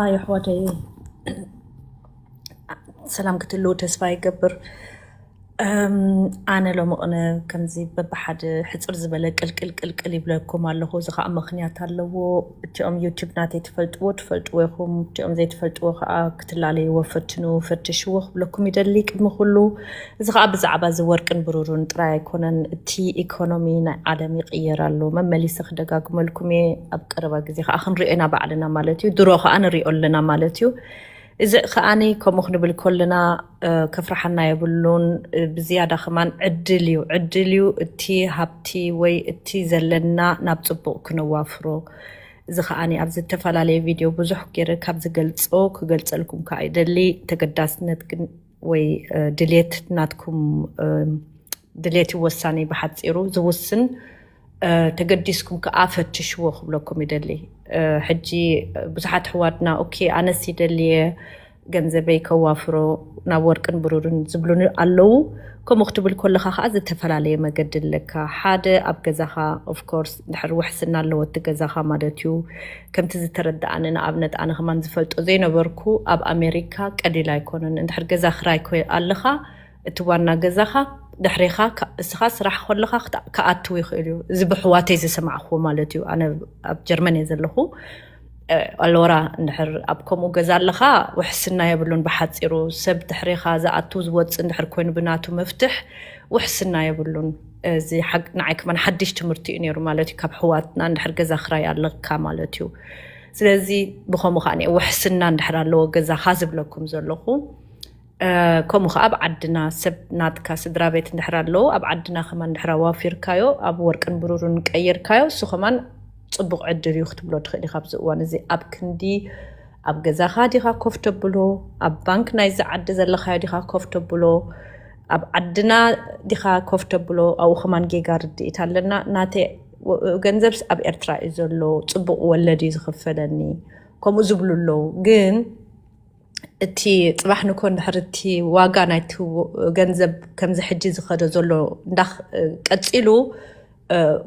ኣይ ኣሕዋተይ፣ ሰላም ክትህልው ተስፋ ይገብር። ኣነ ሎሚ ቅነ ከምዚ በብሓደ ሕፅር ዝበለ ቅልቅል ቅልቅል ይብለኩም ኣለኹ። እዚ ከዓ ምክንያት ኣለዎ። እቲኦም ዩቲብ ናተይ ትፈልጥዎ ትፈልጥዎ ኢኹም፣ እቲኦም ዘይትፈልጥዎ ከዓ ክትላለይዎ ፈትኑ፣ ፈትሽዎ ክብለኩም ይደሊ። ቅድሚ ኩሉ እዚ ከዓ ብዛዕባ እዚ ወርቅን ብሩርን ጥራይ ኣይኮነን። እቲ ኢኮኖሚ ናይ ዓለም ይቕየር ኣሎ። መመሊሰ ክደጋግመልኩም እየ። ኣብ ቀረባ ግዜ ከዓ ክንሪኦ ኢና ባዕልና ማለት እዩ። ድሮ ከዓ ንሪኦ ኣለና ማለት እዩ። እዚ ከዓኒ ከምኡ ክንብል ከለና ከፍርሓና የብሉን። ብዝያዳ ከማን ዕድል እዩ፣ ዕድል እዩ። እቲ ሃብቲ ወይ እቲ ዘለና ናብ ፅቡቕ ክነዋፍሮ። እዚ ከዓኒ ኣብ ዝተፈላለየ ቪድዮ ብዙሕ ገይረ ካብ ዝገልፆ ክገልፀልኩም ከዓ ይደሊ። ተገዳስነት ግን ወይ ድሌት ናትኩም ድሌት ውሳኔ ብሓፂሩ ዝውስን። ተገዲስኩም ከዓ ፈትሽዎ ክብለኩም ይደሊ። ሕጂ ብዙሓት ኣሕዋትና ኦኬ ኣነስ ይደልየ ገንዘበይ ከዋፍሮ ናብ ወርቅን ብሩርን ዝብሉኒ ኣለዉ። ከምኡ ክትብል ከለካ ከዓ ዝተፈላለየ መገዲ ኣለካ። ሓደ ኣብ ገዛካ ኦፍኮርስ እንድሕር ውሕስና ኣለዎ እቲ ገዛካ ማለት እዩ። ከምቲ ዝተረዳኣኒ ንኣብነት ኣነ ከማን ዝፈልጦ ዘይነበርኩ ኣብ ኣሜሪካ ቀሊል ኣይኮነን። እንድሕር ገዛ ክራይ ኮ ኣለካ እቲ ዋና ገዛኻ ድሕሬኻ እስኻ ስራሕ ከለኻ ክኣትው ይኽእል እዩ። እዚ ብሕዋተይ ዝሰማዕክዎ ማለት እዩ። ኣነ ኣብ ጀርመን እየ ዘለኹ። ኣሎራ እንድሕር ኣብ ከምኡ ገዛ ኣለኻ ውሕስና የብሉን። ብሓፂሩ ሰብ ድሕሬኻ ዝኣቱ ዝወፅእ እንድሕር ኮይኑ ብናቱ መፍትሕ ውሕስና የብሉን። እዚ ንዓይ ከማን ሓድሽ ትምህርቲ እዩ ነይሩ ማለት እዩ። ካብ ሕዋትና እንድሕር ገዛ ክራይ ኣለካ ማለት እዩ። ስለዚ ብኸምኡ ከዓ ውሕስና እንድሕር ኣለዎ ገዛኻ ዝብለኩም ዘለኹ። ከምኡ ከዓ ኣብ ዓድና ሰብ ናትካ ስድራ ቤት እንድሕር ኣለዉ ኣብ ዓድና ከማን እንድሕር ኣዋፊርካዮ ኣብ ወርቅን ብሩርን ቀይርካዮ እሱ ከማን ፅቡቅ ዕድል እዩ ክትብሎ ትኽእል ኢካ። ኣብዚ እዋን እዚ ኣብ ክንዲ ኣብ ገዛካ ዲካ ኮፍ ተብሎ፣ ኣብ ባንክ ናይዚ ዓዲ ዘለካዮ ዲካ ኮፍ ተብሎ፣ ኣብ ዓድና ዲካ ኮፍ ተብሎ ኣብኡ ከማን ጌጋ ርድኢት ኣለና። ናተይ ገንዘብስ ኣብ ኤርትራ እዩ ዘሎ፣ ፅቡቅ ወለድ እዩ ዝኽፈለኒ ከምኡ ዝብሉ ኣለዉ። ግን እቲ ፅባሕ ንኮ እንድሕር እቲ ዋጋ ናይቲ ገንዘብ ከምዚ ሕጂ ዝኸደ ዘሎ እንዳ ቀፂሉ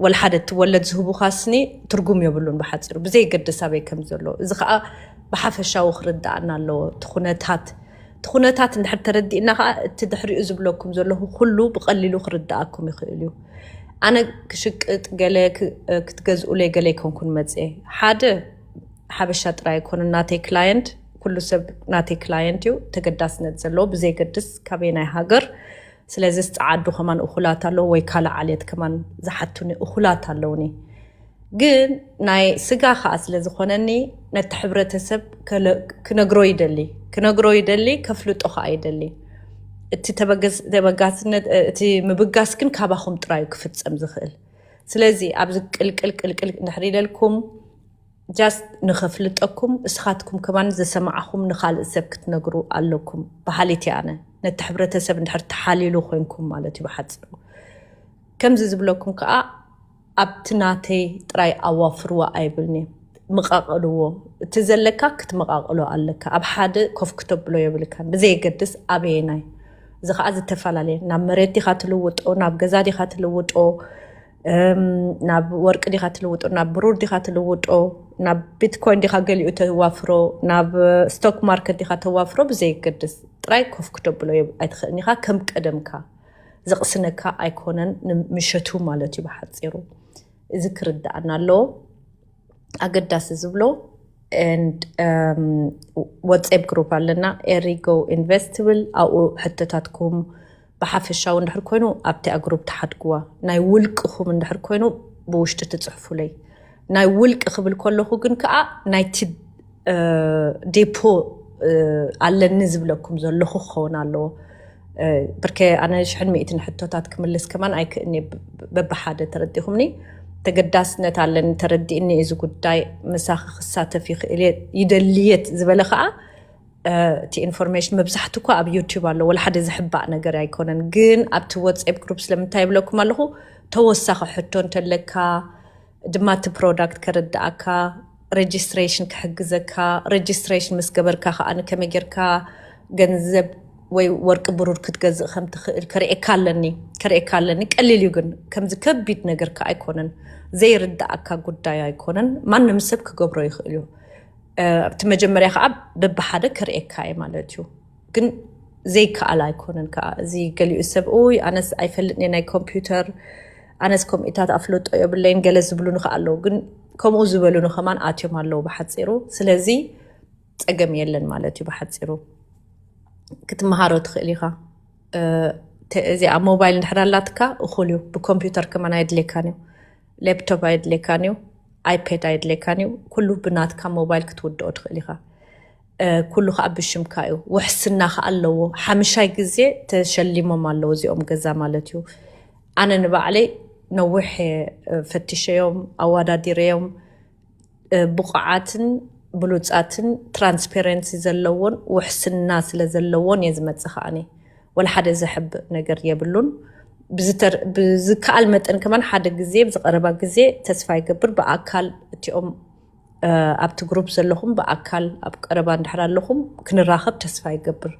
ወላ ሓደ እቲ ወለድ ዝህቡካ ስኒ ትርጉም የብሉን። ብሓፂሩ ብዘይገድስ ኣበይ ከም ዘሎ እዚ ከዓ ብሓፈሻዊ ክርዳኣና ኣለዎ። እቲ ኩነታት እቲ ኩነታት እንድሕር ተረዲእና ከዓ እቲ ድሕሪኡ ዝብለኩም ዘለኹ ኩሉ ብቀሊሉ ክርዳኣኩም ይኽእል እዩ። ኣነ ክሽቅጥ ገለ ክትገዝኡለይ ገለ ይኮንኩን መፅኤ ሓደ ሓበሻ ጥራይ ኣይኮኑን ናተይ ክላየንት፣ ኩሉ ሰብ ናተይ ክላየንት እዩ። ተገዳስነት ዘለዎ ብዘይገድስ ካበየናይ ሃገር። ስለዚ ጸዓዱ ከማን እኹላት ኣለዉ ወይ ካልእ ዓሌት ከማን ዝሓቱኒ እኹላት ኣለዉኒ። ግን ናይ ስጋ ከኣ ስለ ዝኾነኒ ነቲ ሕብረተሰብ ክነግሮ ይደሊ፣ ክነግሮ ይደሊ፣ ከፍልጦ ከኣ ይደሊ። እቲ ተበጋስነት፣ እቲ ምብጋስ ግን ካባኹም ጥራይ እዩ ክፍጸም ዝኽእል። ስለዚ ኣብዚ ቅልቅል ቅልቅል እንድሕር ኢለልኩም just ንኸፍልጠኩም እስኻትኩም ከማን ዝሰማዕኹም ንኻልእ ሰብ ክትነግሩ ኣለኩም በሃሊት እየ ኣነ። ነቲ ሕብረተሰብ እንድሕር ተሓሊሉ ኮይንኩም ማለት እዩ ብሓፂሩ። ከምዚ ዝብለኩም ከዓ ኣብቲ ናተይ ጥራይ ኣዋፍርዎ ኣይብልኒ። ምቓቐልዎ፣ እቲ ዘለካ ክትመቓቕሎ ኣለካ። ኣብ ሓደ ኮፍ ክተብሎ የብልካን ብዘየገድስ ኣበየናይ። እዚ ከዓ ዝተፈላለየ ናብ መሬት ዲኻ ትልውጦ፣ ናብ ገዛ ዲኻ ትልውጦ፣ ናብ ወርቂ ዲኻ ትልውጦ፣ ናብ ብሩር ዲኻ ትልውጦ፣ ናብ ቢትኮይን ዲኻ ገሊኡ ተዋፍሮ፣ ናብ ስቶክ ማርኬት ዲኻ ተዋፍሮ ብዘየገድስ ጥራይ ኮፍ ክተብሎ ኣይትኽእልን ኢኻ። ከም ቀደምካ ዘቕስነካ ኣይኮነን ንምሸቱ ማለት እዩ ብሓፂሩ። እዚ ክርዳኣና ኣለዎ። ኣገዳሲ ዝብሎ and ወፀብ ግሩፕ ኣለና ኤሪጎ ኢንቨስት ትብል ኣብኡ ሕቶታትኩም ብሓፈሻዊ እንድሕር ኮይኑ ኣብቲኣ ግሩፕ ተሓድግዋ። ናይ ውልቅኹም እንድሕር ኮይኑ ብውሽጢ ትፅሕፉለይ። ናይ ውልቂ ክብል ከለኹ ግን ከዓ ናይቲ ዴፖ ኣለኒ ዝብለኩም ዘለኹ ክኸውን ኣለዎ። ብርከ ኣነ ሽሕን ሚእትን ሕቶታት ክምልስ ከማን ኣይክእኒ። በብሓደ ተረዲኹምኒ። ተገዳስነት ኣለኒ ተረዲእኒ እዚ ጉዳይ ምሳኺ ክሳተፍ ይኽእል ይደልየት ዝበለ ከዓ እቲ ኢንፎርሜሽን መብዛሕትኳ ኣብ ዩቲብ ኣሎ። ወላ ሓደ ዝሕባእ ነገር ኣይኮነን። ግን ኣብቲ ወትስኣፕ ግሩፕ ስለምንታይ ይብለኩም ኣለኹ ተወሳኺ ሕቶ እንተለካ ድማ እቲ ፕሮዳክት ከረዳኣካ፣ ሬጅስትሬሽን ክሕግዘካ፣ ሬጅስትሬሽን ምስ ገበርካ ከዓ ንከመይ ጌርካ ገንዘብ ወይ ወርቂ ብሩር ክትገዝእ ከም ትኽእል ከርእየካ ኣለኒ ከርእየካ ኣለኒ። ቀሊል እዩ ግን ከምዚ ከቢድ ነገር ከዓ ኣይኮነን። ዘይርዳኣካ ጉዳይ ኣይኮነን። ማንም ሰብ ክገብሮ ይኽእል እዩ። ኣብቲ መጀመርያ ከዓ በብሓደ ክርእየካ እየ ማለት እዩ። ግን ዘይከኣል ኣይኮነን ከዓ። እዚ ገሊኡ ሰብ ኡይ ኣነስ ኣይፈልጥን ናይ ኮምፒውተር፣ ኣነስ ኮምኢታት ኣፍለጦ የብለይን፣ ገለ ዝብሉኒ ከዓ ኣለዉ። ግን ከምኡ ዝበሉኒ ከማን ኣትዮም ኣለዉ ብሓፂሩ። ስለዚ ፀገም የለን ማለት እዩ ብሓፂሩ። ክትመሃሮ ትኽእል ኢኻ። እዚኣ ሞባይል እንድሕር ኣላትካ እኹል እዩ። ብኮምፒውተር ከማን ኣይድሌካን እዩ። ሌፕቶፕ ኣይድሌካን እዩ። ኣይፔድ ኣይድሌካን እዩ። ኩሉ ብናትካ ሞባይል ክትውድኦ ትኽእል ኢኻ። ኩሉ ከዓ ብሽምካ እዩ። ውሕስና ከዓ ኣለዎ። ሓምሻይ ግዜ ተሸሊሞም ኣለዉ እዚኦም ገዛ ማለት እዩ። ኣነ ንባዕለይ ነዊሕ ፈትሸዮም፣ ኣዋዳዲረዮም፣ ብቑዓትን ብሉፃትን ትራንስፔረንሲ ዘለዎን ውሕስና ስለ ዘለዎን እየ ዝመፅእ። ከዓኒ ወላ ሓደ ዘሕብእ ነገር የብሉን። ብዝከኣል መጠን ከማን ሓደ ግዜ ብዝቀረባ ግዜ ተስፋ ይገብር ብኣካል እቲኦም ኣብቲ ግሩፕ ዘለኹም ብኣካል ኣብ ቀረባ እንድሕር ኣለኹም ክንራኸብ ተስፋ ይገብር።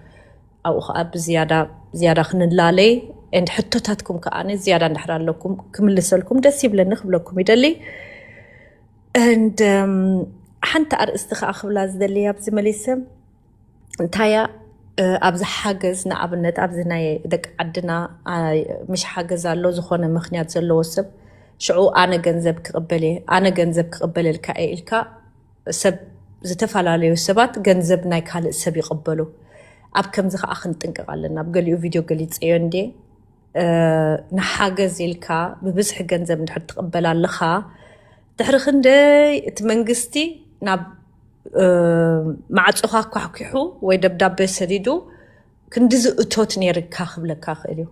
ኣብኡ ከዓ ብዝያዳ ዝያዳ ክንላለይ and ሕቶታትኩም ከዓ ዝያዳ እንድሕር ኣለኩም ክምልሰልኩም ደስ ይብለኒ ክብለኩም ይደሊ። And ሓንቲ ኣርእስቲ ከዓ ክብላ ዝደሊ ኣብዚ መሊሰ እንታያ ኣብዚ ሓገዝ ንኣብነት ኣብዚ ናይ ደቂ ዓድና ምሽ ሓገዝ ኣሎ ዝኾነ ምክንያት ዘለዎ ሰብ ሽዑ ኣነ ገንዘብ ክቕበል እየ ኣነ ገንዘብ ክቕበለልካ እየ ኢልካ ሰብ ዝተፈላለዩ ሰባት ገንዘብ ናይ ካልእ ሰብ ይቕበሉ። ኣብ ከምዚ ከዓ ክንጥንቀቕ ኣለና። ኣብ ገሊኡ ቪድዮ ገሊፀዮ እንዴ ንሓገዝ ኢልካ ብብዝሒ ገንዘብ እንድሕር ትቕበል ኣለኻ ድሕሪ ክንደይ እቲ መንግስቲ ናብ ማዕፆኻ ኳሕኪሑ ወይ ደብዳቤ ሰዲዱ ክንዲዚ እቶት ነይርካ ክብለካ ክእል እዩ።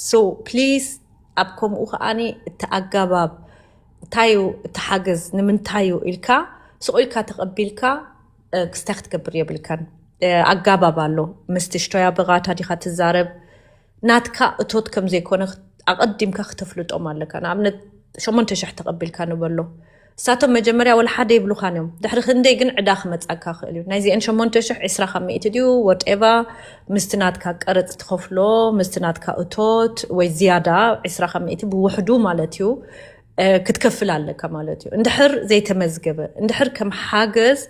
So please ኣብ ከምኡ ከዓኒ እቲ ኣጋባብ እንታይ እዩ እቲ ሓገዝ ንምንታይ እዩ ኢልካ ስቕ ኢልካ ተቐቢልካ ክስታይ ክትገብር የብልካን። ኣጋባብ ኣሎ ምስቲ ሽቶያ ብቓታ ዲኻ ትዛረብ ናትካ እቶት ከም ዘይኮነ ኣቐዲምካ ክተፍልጦም ኣለካ። ንኣብነት ሸሞንተ ሽሕ ተቐቢልካ ንበሎ እሳቶም መጀመርያ ወላ ሓደ ይብሉኻን እዮም። ድሕሪ ክንደይ ግን ዕዳ ክመጻካ ክእል እዩ። ናይዚአን ሸሞንተ ሽሕ ዒስራ ካብ ሚእቲ ድዩ ወርጤቫ ምስቲ ናትካ ቀረፅ ትኸፍሎ ምስቲ ናትካ እቶት ወይ ዝያዳ ዒስራ ካብ ሚእቲ ብውሕዱ ማለት እዩ ክትከፍል ኣለካ ማለት እዩ። እንድሕር ዘይተመዝገበ እንድሕር ከም ሓገዝ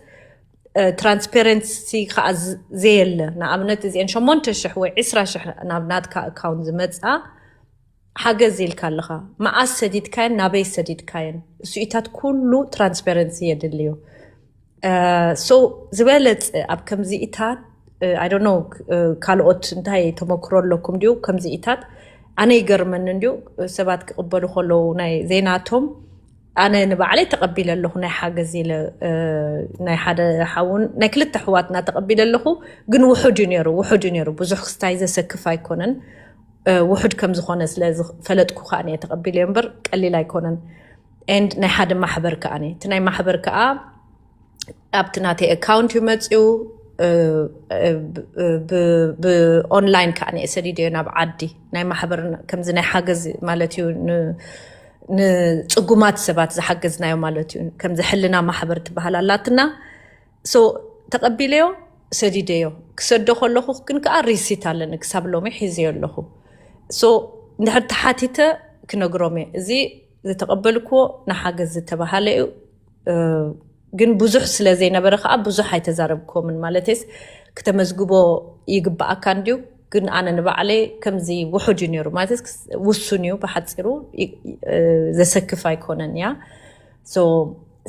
ትራንስፔረንሲ ከዓ ዘየለ ንኣብነት እዚአን ሸሞንተ ሽሕ ወይ ዒስራ ሽሕ ናብ ናትካ ኣካውንት ዝመፅኣ ሓገዝ ኢልካ ኣለኻ መዓስ ሰዲድካየን ናበይ ሰዲድካየን እሱኢታት ኩሉ ትራንስፓረንሲ የድልዮ። So ዝበለፀ ኣብ ከምዚኢታት I don't know ካልኦት እንታይ ተመክሮ ኣለኩም ድዩ ከምዚኢታት ኣነ ይገርመኒ እንድዩ ሰባት ክቕበሉ ከለዉ ናይ ዘይናቶም ኣነ ንባዕለይ ተቐቢለ ኣለኹ ናይ ሓገዝ ኢለ ናይ ሓደ ሓውን ናይ ክልተ ኣሕዋትና ተቐቢለ ኣለኹ ግን ውሑድ እዩ ነይሩ ውሑድ እዩ ነይሩ ብዙሕ ክስታይ ዘሰክፍ ኣይኮነን ውሑድ ከም ዝኾነ ስለ ዝፈለጥኩ ከዓ እየ ተቐቢለ እምበር ቀሊል ኣይኮነን and ናይ ሓደ ማሕበር ከዓ እቲ ናይ ማሕበር ከዓ ኣብቲ ናተይ ኣካውንት እዩ መፅኡ ብኦንላይን ከዓ እየ ሰዲደዮ ናብ ዓዲ ናይ ማሕበር ከምዚ ናይ ሓገዝ ማለት እዩ ንፅጉማት ሰባት ዝሓገዝናዮ ማለት እዩ ከምዚ ሕልና ማሕበር ትበሃል ኣላትና so ተቐቢለዮ ሰዲደዮ ክሰዶ ከለኹ ግን ከዓ ሪሲት ኣለኒ ክሳብ ሎሚ ሒዘዮ ኣለኹ so እንድሕር ተሓቲተ ክነግሮም እየ እዚ ዝተቐበልክዎ ንሓገዝ ዝተባሃለ እዩ ግን ብዙሕ ስለ ዘይነበረ ከዓ ብዙሕ ኣይተዛረብክዎምን ማለትስ ክተመዝግቦ ይግባኣካ እንድዩ ግን ኣነ ንባዕለይ ከምዚ ውሑድ እዩ ነይሩ ማለት ውሱን እዩ ብሓፂሩ ዘሰክፍ ኣይኮነን እያ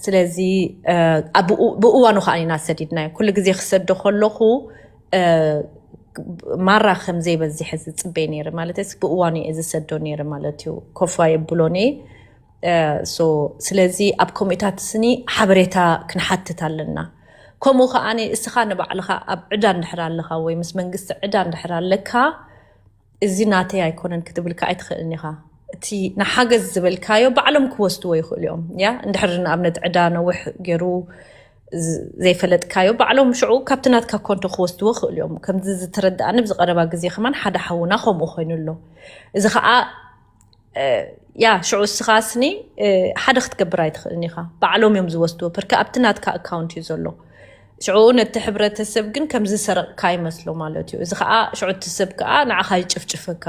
ስለዚ ብእዋኑ ከዓ ኢና ሰዲድናዮ ኩሉ ግዜ ክሰዶ ከለኹ ማራ ከም ዘይበዝሐ ዝፅበይ ነይረ ማለት ብእዋኑ እየ ዝሰዶ ነይረ ማለት እዩ ኮፋ የብሎን እየ ስለዚ ኣብ ኮሚታት ስኒ ሓበሬታ ክንሓትት ኣለና ከምኡ ከዓ እስኻ ንባዕልኻ ኣብ ዕዳ እንድሕር ኣለኻ ወይ ምስ መንግስቲ ዕዳ እንድሕር ኣለካ እዚ ናተይ ኣይኮነን ክትብልካ ኣይትኽእልን ኢኻ እቲ ንሓገዝ ዝበልካዮ ባዕሎም ክወስድዎ ይኽእሉ እዮም ያ እንድሕር ንኣብነት ዕዳ ነውሕ ገይሩ ዘይፈለጥካዮ ባዕሎም ሽዑ ካብቲ ናትካ ኮንቶ ክወስድዎ ክኽእሉ እዮም ከምዚ ዝተረዳእኒ ብዝቀረባ ግዜ ከማን ሓደ ሓውና ከምኡ ኮይኑ ኣሎ እዚ ከዓ ያ ሽዑ እስኻ ስኒ ሓደ ክትገብር ኣይትኽእልን ኢኻ ባዕሎም እዮም ዝወስድዎ ፐርከ ኣብቲ ናትካ ኣካውንት እዩ ዘሎ ሽዑ ነቲ ሕብረተሰብ ግን ከም ዝሰረቕካ ይመስሎ ማለት እዩ እዚ ከዓ ሽዑ እቲ ሰብ ከዓ ንዓኻ ይጭፍጭፈካ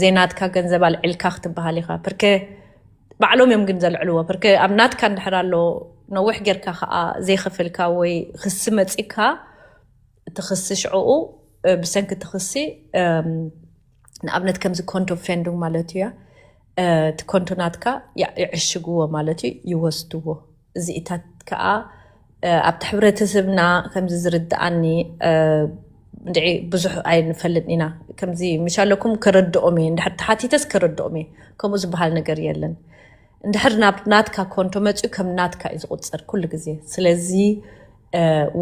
ዘይናትካ ገንዘብ ኣልዕልካ ክትበሃል ኢኻ ፐርከ ባዕሎም እዮም ግን ዘልዕልዎ ፐርከ ኣብ ናትካ እንድሕር ኣሎ ነዊሕ ጌርካ ከዓ ዘይኸፈልካ ወይ ክሲ መፂካ፣ እቲ ክሲ ሽዕኡ ብሰንኪ እቲ ክሲ ንኣብነት ከምዚ ኮንቶ ፌንዱንግ ማለት እያ። እቲ ኮንቶ ናትካ ይዕሽግዎ ማለት እዩ፣ ይወስድዎ። እዚኢታት ከዓ ኣብቲ ሕብረተሰብና ከምዚ ዝርድኣኒ እንድዒ ብዙሕ ኣይንፈልጥን ኢና። ከምዚ ምሻለኩም ከረድኦም እየ፣ እንድሕር ተሓቲተስ ከረድኦም እየ። ከምኡ ዝበሃል ነገር የለን። እንድሕር ናብ ናትካ ኮንቶ መፅኡ ከም ናትካ እዩ ዝቁፅር ኩሉ ግዜ። ስለዚ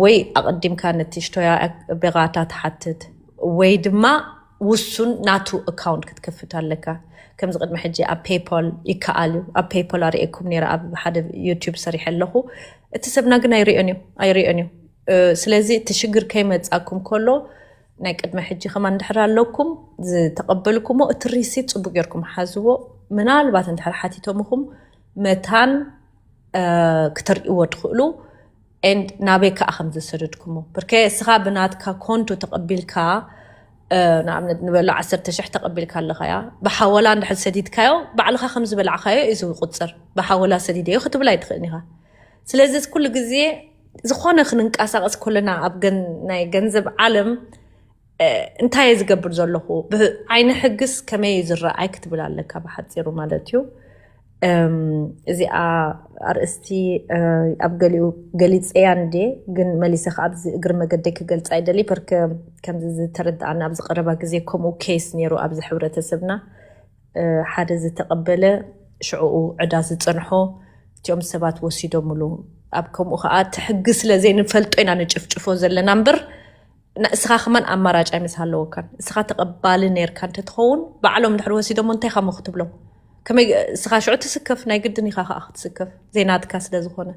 ወይ ኣቐዲምካ ነቲ ሽቶያ ቤቓታ ትሓትት ወይ ድማ ውሱን ናቱ ኣካውንት ክትከፍት ኣለካ። ከምዚ ቅድሚ ሕጂ ኣብ ፔይፖል ይከኣል እዩ። ኣብ ፔይፖል ኣርእየኩም ነይረ፣ ኣብ ሓደ ዩቲዩብ ሰሪሐ ኣለኹ። እቲ ሰብና ግን ኣይርእዮን እዩ፣ ኣይርእዮን እዩ። ስለዚ እቲ ሽግር ከይመጻኩም ከሎ ናይ ቅድሚ ሕጂ ከማን እንድሕር ኣለኩም ዝተቐበልኩሞ እቲ ሪሲት ጽቡቅ ጌርኩም ሓዝዎ። ምናልባት እንድሕር ሓቲቶምኹም መታን ክተርእይዎ ትኽእሉ። ኤንድ ናበይ ከዓ ከም ዝሰደድኩሞ ብርከ እስኻ ብናትካ ኮንቶ ተቐቢልካ ንኣብነት ንበሎ ዓሰርተ ሽሕ ተቐቢልካ ኣለኻያ። ብሓወላ እንድሕር ሰዲድካዮ ባዕልኻ ከም ዝበላዕካዮ እዩ ዝቁፅር። ብሓወላ ሰዲደዮ ክትብል ኣይትኽእልን ኢኻ። ስለዚ ኩሉ ግዜ ዝኾነ ክንንቀሳቐስ ከለና ኣብ ናይ ገንዘብ ዓለም እንታይ እየ ዝገብር ዘለኹ፣ ብዓይኒ ሕግስ ከመይ እዩ ዝረኣይ ክትብል ኣለካ፣ ብሓፂሩ ማለት እዩ። እዚኣ ኣርእስቲ ኣብ ገሊኡ ገሊፀያ እንዴ፣ ግን መሊሰ ከዓ ኣብዚ እግሪ መገደይ ክገልፃ ይደሊ። በርከ ከምዚ ዝተረዳኣና ኣብዚ ቀረባ ግዜ ከምኡ ኬስ ነይሩ ኣብዚ ሕብረተሰብና። ሓደ ዝተቐበለ ሽዕኡ ዕዳ ዝፀንሖ እቲኦም ሰባት ወሲዶምሉ። ኣብ ከምኡ ከዓ እቲ ሕጊ ስለ ዘይንፈልጦ ኢና ንጭፍጭፎ ዘለና እምበር ንስኻ ከማን ኣማራጭ ኣይምስሃለወካን። እስኻ ተቐባሊ ነርካ እንተትኸውን ባዕሎም ድሕሪ ወሲዶሞ እንታይ ካሞ ክትብሎም? ከመይ እስኻ ሽዑ ትስከፍ፣ ናይ ግድን ኢኻ ከዓ ክትስከፍ ዘይናትካ ስለ ዝኾነ።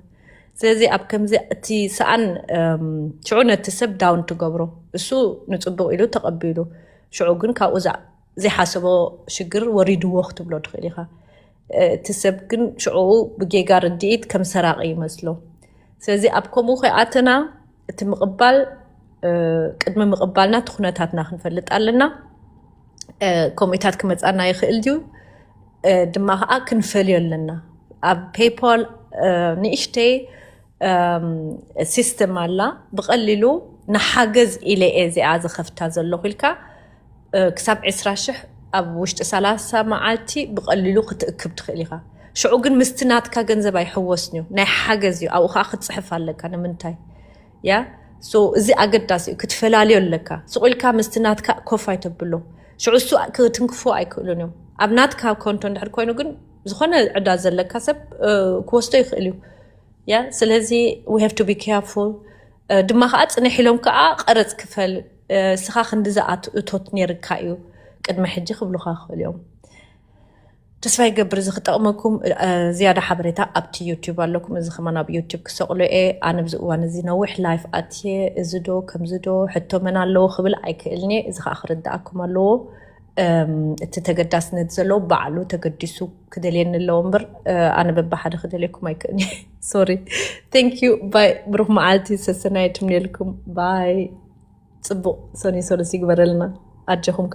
ስለዚ ኣብ ከምዚ እቲ ሰኣን ሽዑ ነቲ ሰብ ዳውን ትገብሮ። እሱ ንፅቡቕ ኢሉ ተቐቢሉ፣ ሽዑ ግን ካብኡ ዘይሓሰቦ ሽግር ወሪድዎ ክትብሎ ትኽእል ኢኻ። እቲ ሰብ ግን ሽዑ ብጌጋ ርድኢት ከም ሰራቂ ይመስሎ። ስለዚ ኣብ ከምኡ ከይኣተና እቲ ምቕባል ቅድሚ ምቕባልና እቲ ኩነታትና ክንፈልጥ ኣለና። ከምኡታት ክመፃና ይኽእል ድዩ ድማ ከዓ ክንፈልዮ ኣለና። ኣብ ፔይፖል ንእሽተይ ሲስተም ኣላ፣ ብቐሊሉ ንሓገዝ ኢለ እየ እዚኣ ዝኸፍታ ዘለኹ ኢልካ ክሳብ ዕስራ ሽሕ ኣብ ውሽጢ ሰላሳ መዓልቲ ብቐሊሉ ክትእክብ ትኽእል ኢኻ። ሽዑ ግን ምስቲ ናትካ ገንዘብ ኣይሕወስን እዩ፣ ናይ ሓገዝ እዩ። ኣብኡ ከዓ ክትፅሕፍ ኣለካ። ንምንታይ ያ ሶ እዚ ኣገዳሲ እዩ፣ ክትፈላልዮ ኣለካ። ስቕ ኢልካ ምስቲ ናትካ ኮፍ ኣይተብሎ። ሽዑ እሱ ክትንክፎ ኣይክእሉን እዮም። ኣብ ናትካ ኮንቶ እንድሕር ኮይኑ ግን ዝኾነ ዕዳ ዘለካ ሰብ ክወስዶ ይኽእል እዩ። ያ ስለዚ we have to be careful። ድማ ከዓ ፅንሕ ኢሎም ከዓ ቀረፅ ክፈል፣ እስኻ ክንዲ ዝኣት እቶት ነርካ እዩ ቅድሚ ሕጂ ክብሉካ ክኽእል እዮም። ተስፋ ይገብር እዚ ክጠቕመኩም። ዝያዳ ሓበሬታ ኣብቲ ዩቲዩብ ኣለኩም። እዚ ከማን ኣብ ዩቲዩብ ክሰቕሎ እየ። ኣነ ብዚ እዋን እዚ ነዊሕ ላይፍ ኣትየ፣ እዚ ዶ ከምዚ ዶ ሕቶ መን ኣለዎ ክብል ኣይክእልን እየ። እዚ ከዓ ክርድኣኩም ኣለዎ። እቲ ተገዳስነት ዘለዎ ባዕሉ ተገዲሱ ክደልየኒ ኣለዎ እምበር ኣነ በብሓደ ክደልየኩም ኣይክእልን እየ። ሶሪ። ቴንክ ዩ። ባይ። ብሩክ መዓልቲ ሰሰናይ ትምንየልኩም። ባይ። ፅቡቅ ሰኒ ሰሉስ ይግበረልና። ኣጀኹም።